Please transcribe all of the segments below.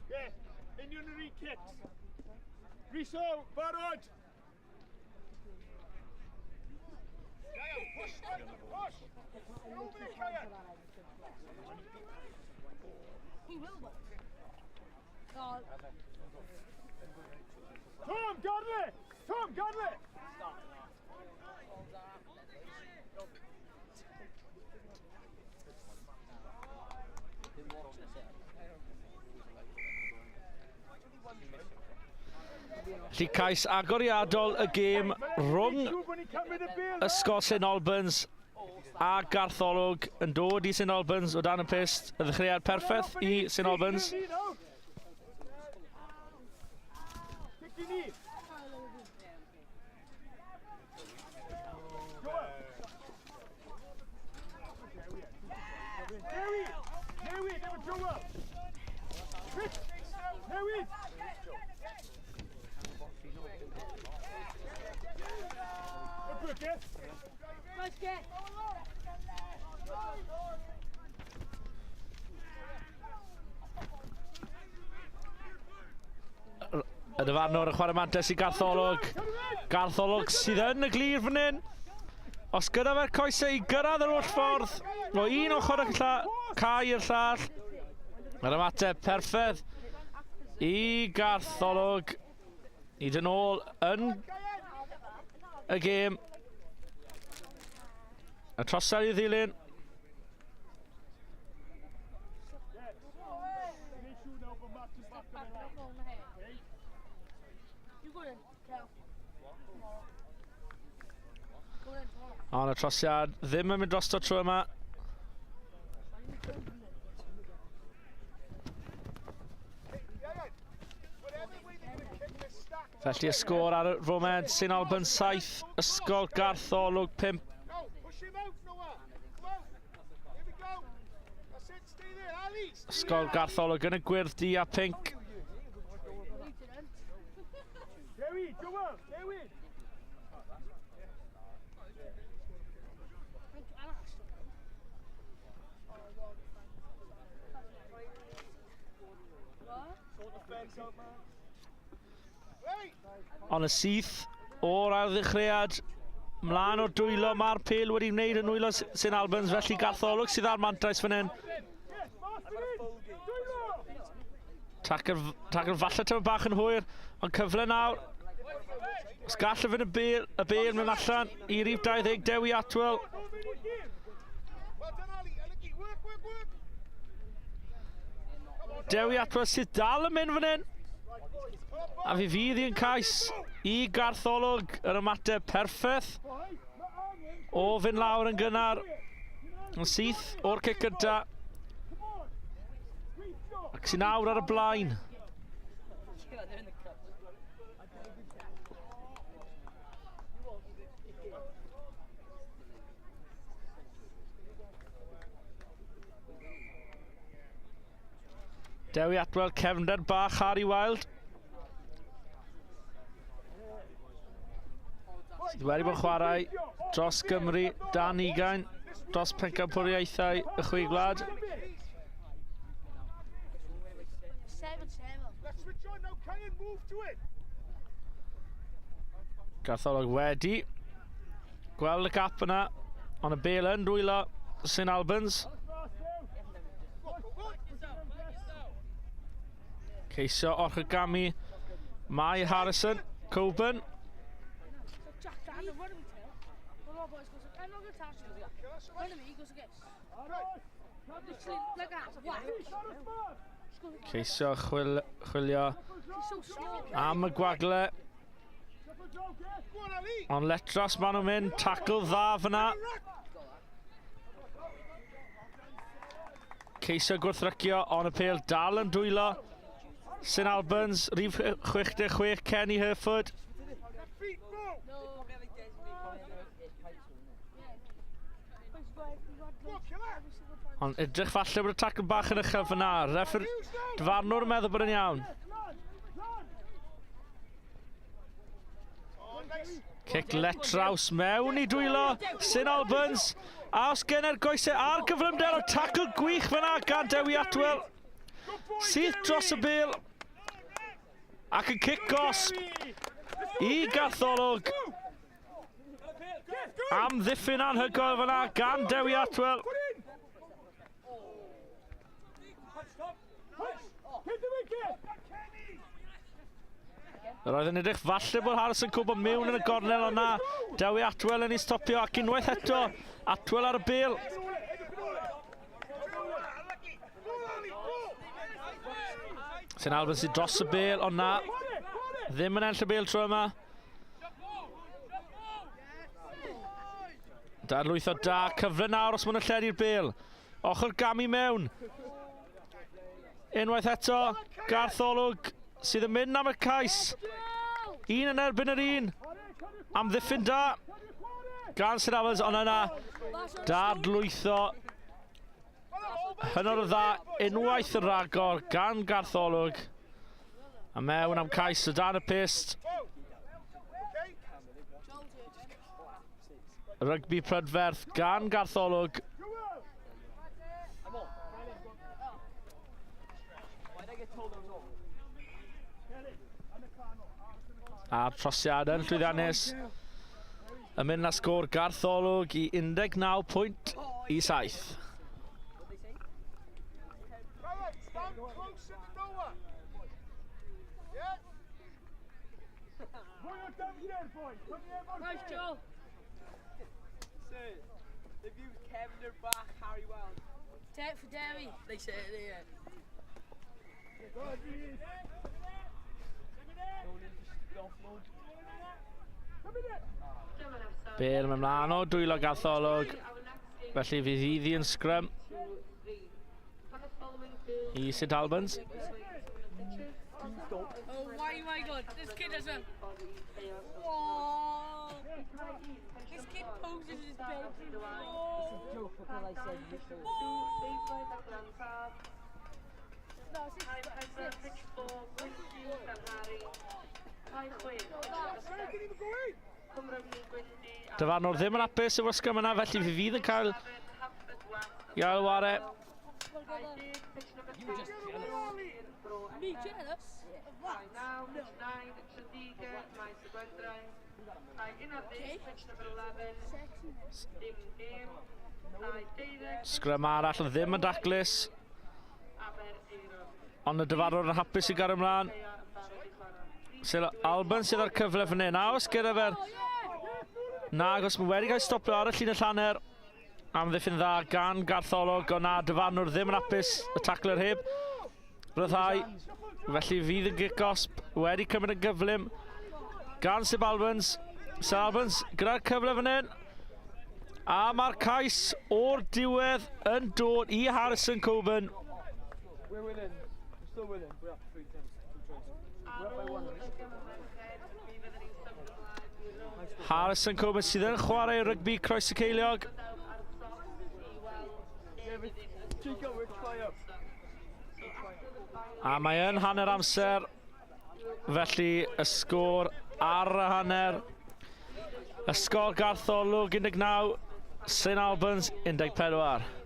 Yeah, union yr un kicks. Riso, barod! Push, right, push! Get over there, Kayan! He will work. Oh. Tom, got it! Tom, got it! Felly cais agoriadol y gêm rhwng Ysgol St Albans a Gartholwg yn dod i St Albans o dan y pyst. Y ddechreuad perffaith i St Albans. Y dyfarnwr yn chwarae mantais i Gartholwg. Gartholwg sydd yn y glir fan hyn. Os gyda fe'r coesau i gyrraedd yr holl ffordd, o un ochr y lla, cae i'r llall. Mae'r ymateb perffaith i Gartholwg. I dyn ôl yn y gêm. Y trosau i ddilyn. Ond y trosiad ddim yn mynd drosto tro yma. Felly y sgôr ar y foment, St Albans 7, Ysgol Gartholwg 5. Ysgol Gartholwg yn y gwyrdd du a pinc. Dewi, Joel, Dewi! Ond y syth o'r ail ddechreuad, mlaen o'r dwylo, mae'r pel wedi wneud yn nwylo St Albans, felly Gartholwg sydd ar mantais fan hyn. Tackle, tackle falle tyma bach yn hwyr, ond cyfle nawr. Os gall y fynd y bel, y bel mynd allan i rif 20 Dewi Atwell. Dewi Atwell sydd dal yn mynd fan hyn. A fi fydd i'n cais i Gartholwg yr ymateb perffaith o fynd lawr yn gynnar yn syth o'r cic gynta ac sy'n awr ar y blaen. Dewi Atwell, cefnder bach Harry Wild. Sydd wedi bod yn chwarae dros Gymru dan ugain, dros pencampwriaethau y chwe gwlad. Gartholwg wedi gweld y gap yna, ond y bel yn dwylo St Albans. Ceisio orchgygamu mae Harrison Coburn. Ceisio chwil, chwilio am y gwagle. Ond letras maen nhw'n mynd, tackle dda fyna. Ceisio gwrthrycio, ond y pêl dal yn dwylo. St Albans, rhif 66, Kenny Hereford. Ond edrych falle bod y tacl bach yn uchel fyna. Reffer, dyfarnwr yn meddwl bod yn iawn. Cic letraws mewn i dwylo St Albans. A os genau'r goesau ar gyflymder o tacl gwych fyna gan Dewi Atwell. Syth dros y bêl. Ac yn cic gosb i Gartholwg. Am ddiffyn anhygoel fyna gan Dewi Atwell. Yr oedd yn edrych falle bod Harrison Cooper mewn yn y gornel ond na. Dewi Atwell yn ei stopio ac unwaith eto Atwell ar y bêl. St Albans sydd dros y bêl ond na. Ddim yn enll y bêl tro yma. Dadlwytho da, cyfle nawr os maen nhw'n lledu'r bêl. Ochr gamu mewn. Unwaith eto, Garth Olwg sydd yn mynd am y cais. Un yn erbyn yr un. Amddiffyn da gan St Albans, ond yna dadlwytho hynod o dda unwaith yn rhagor gan Garth Olwg. A mewn am cais o dan y pyst. Rygbi prydferth gan Gartholwg. A'r trosiad yn llwyddiannus. Yn mynd â sgôr Gartholwg i 19 pwynt i 7. Nice, Joel. So, they've used Kevin Bach, Harry Wells. Take for Derry. They say it here. Bale yn ymlaen o dwylo Gartholwg. Felly fydd iddi yn sgrym i St Albans. Oh, why my god, this kid has a... Whoa! This kid poses in his bedroom. Whoa! Whoa! No, six, Dyfarnwr ddim yn hapus efo'r sgrym yna, felly fe fydd yn cael i ail ware. Me jealous of that? No. Sgrym arall yn ddim yn daclus. Ond y dyfarnwr yn hapus i gael ymlaen. St Albans sydd â'r cyfle fan hyn. A os gyda fe'r... Nag os mae wedi cael stopio ar y llinell hanner. Amddiffyn dda gan Gartholwg, ond na, dyfarnwr ddim yn hapus y tacler heb ryddhau. Felly fydd y gic gosb wedi cymryd yn gyflym gan St Albans. St Albans gyda'r cyfle fan hyn. A mae'r cais o'r diwedd yn dod i Harrison Coburn. We're winning. We're still winning. We're up 3 10. We're up by one. Harrison Coburn sydd yn chwarae rygbi Croes y Ceiliog. Chico, we're try up. A mae yn hanner amser, felly y sgôr ar y hanner. Ysgol Gartholwg 19, St Albans 14.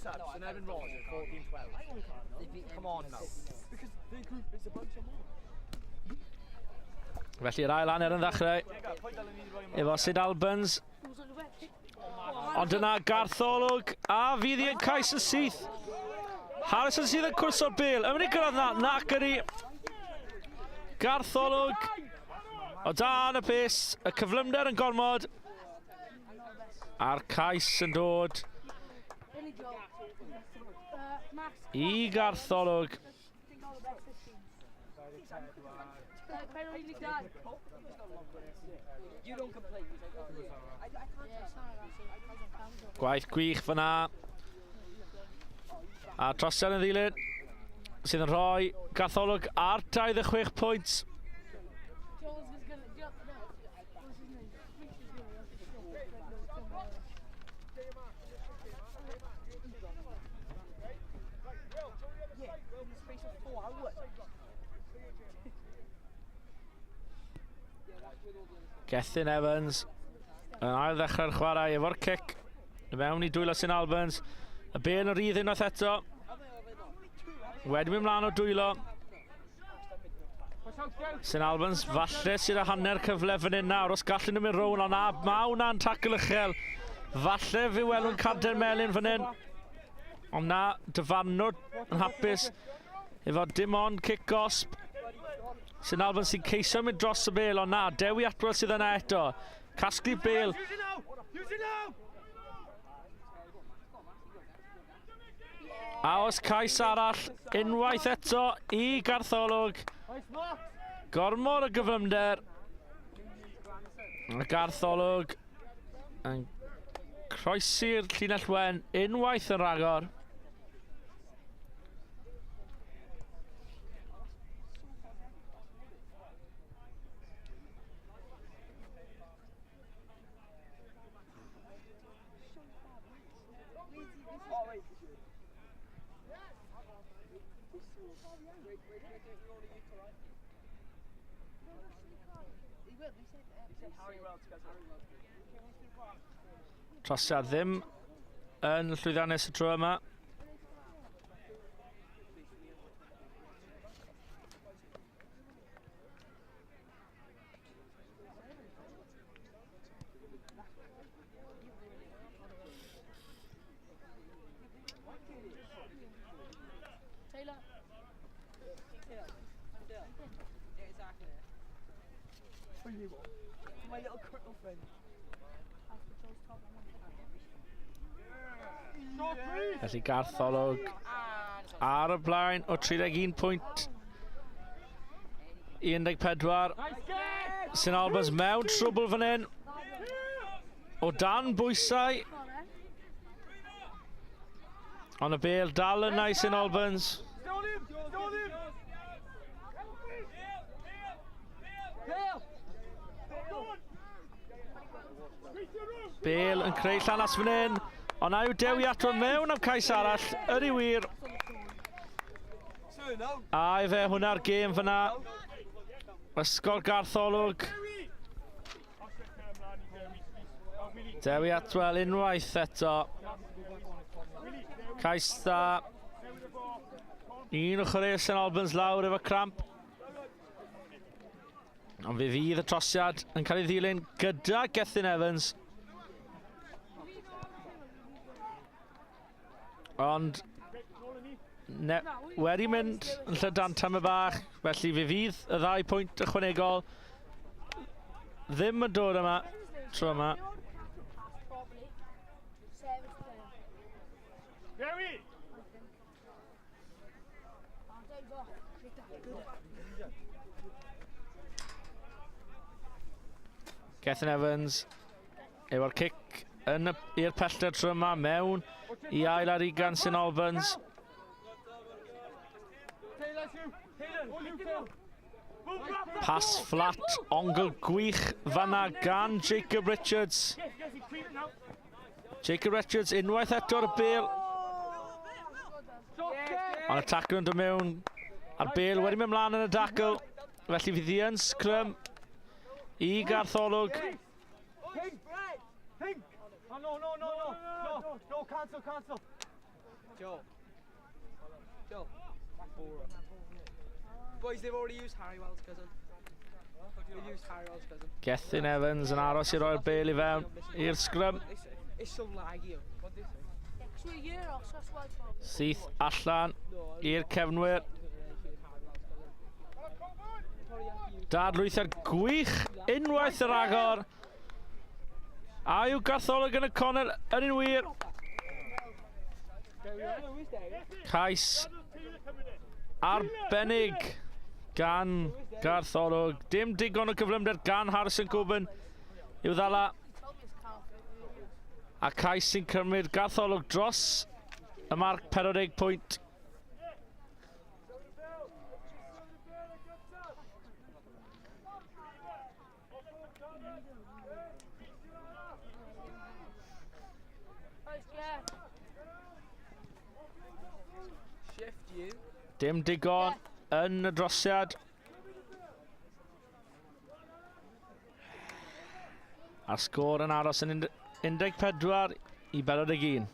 Subs and Evan Roger, 14-12. Come on now. Because their group is a bunch of more. Felly yr ail hanner yn ddechrau efo St Albans. Ond yna Gartholwg a fydd hi yn cais yn syth. Harrison sydd yn cwrso'r bel. Yn mynd i gyrraedd na, nac ydi. Gartholwg o dan y pys, y cyflymder yn gormod. A'r cais yn dod i Gartholwg. Gwaith gwych fyna. A trosiad yn ddilyn sydd yn rhoi Gartholwg ar 26 pwynt. Gethin Evans yn ail ddechrau'r chwarae efo'r cic mewn i dwylo St Albans. Y bel yn rhydd unwaith eto. Wedi mynd mlaen o dwylo. St Albans falle sydd â hanner cyfle fan hyn nawr. Os gallen nhw mynd rown, ond na, mae hwnna'n tacl uchel. Falle fe welwn cader melyn fan hyn. Ond na, dyfarnwr yn hapus efo dim ond cic gosb. St Albans sy'n ceisio mynd dros y bel, ond na, Dewi Atwell sydd yna eto. Casglu bel. A oes cais arall unwaith eto i Gartholwg. Gormod o gyflymder. Mae Gartholwg yn croesi'r llinell wen unwaith yn rhagor. Trosiad ddim yn llwyddiannus y tro yma. Felly Gartholwg ar y blaen o 31 pwynt 14. St Albans mewn trwbl fan hyn. O dan bwysau. Ond y bel dal yna i St Albans. Bale yn creu llanas fan hyn. Ond na yw Dewi Atwell mewn am cais arall. Ydy wir. A i fe hwnna'r gêm fyna. Ysgol Gartholwg. Dewi Atwell unwaith eto. Cais dda. Un o chwaraewyr St Albans lawr efo cramp. Ond fe fydd y trosiad yn cael ei ddilyn gyda Gethin Evans. Ond ne, wedi mynd yn llydan tam y bach, felly fe fydd y ddau pwynt ychwanegol ddim yn dod yma tro yma. Gethin Evans efo'r cic yn i'r pellter tro yma mewn i ail ar ugan St Albans. Pas fflat, ongl gwych fanna gan Jacob Richards. Jacob Richards unwaith eto ar y bel. Ond y tacl yn dod mewn. A'r bel wedi mynd mlaen yn y dacl. Felly fydd hi yn sgrym i Gartholwg. Pink! Pink! Oh, no, no, no, no, no, no, cancel, cancel. Joe. Joe. Boys, they've already used Harry Wells' cousin. They've used Harry Wells' cousin. Gethin Evans yn aros i roi'r bel i fewn i'r sgrym. It's so laggy. What they say? Syth allan i'r cefnwyr. Dadlwythiad gwych unwaith yr agor. A yw Gartholwg yn y cornel yn un wir. Cais arbennig gan Gartholwg. Dim digon o gyflymder gan Harrison Coburn i'w ddala. A cais sy'n cymryd Gartholwg dros y marc 40 pwynt. Dim digon yn y drosiad. A'r sgôr yn aros yn 14 i 41.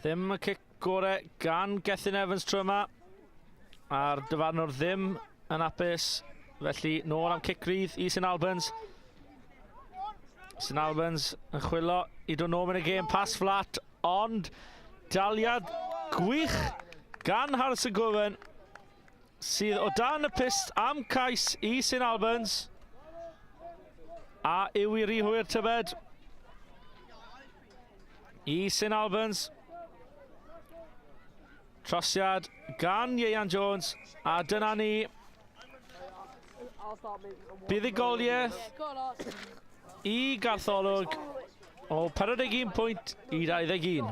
Ddim y cic gore gan Gethin Evans tro yma. A'r dyfarnwr ddim yn apus. Felly nôl am cic rydd i St Albans. St Albans yn chwilo i dod nôl mewn y gêm. Pass flat, ond daliad gwych gan Harrison Gowen sydd o dan y pyst am cais i St Albans. A yw i rhy hwyr tybed? I St Albans. Trosiad gan Ieuan Jones. A dyna ni. Buddugoliaeth i Gartholwg o 41 pwynt i 21.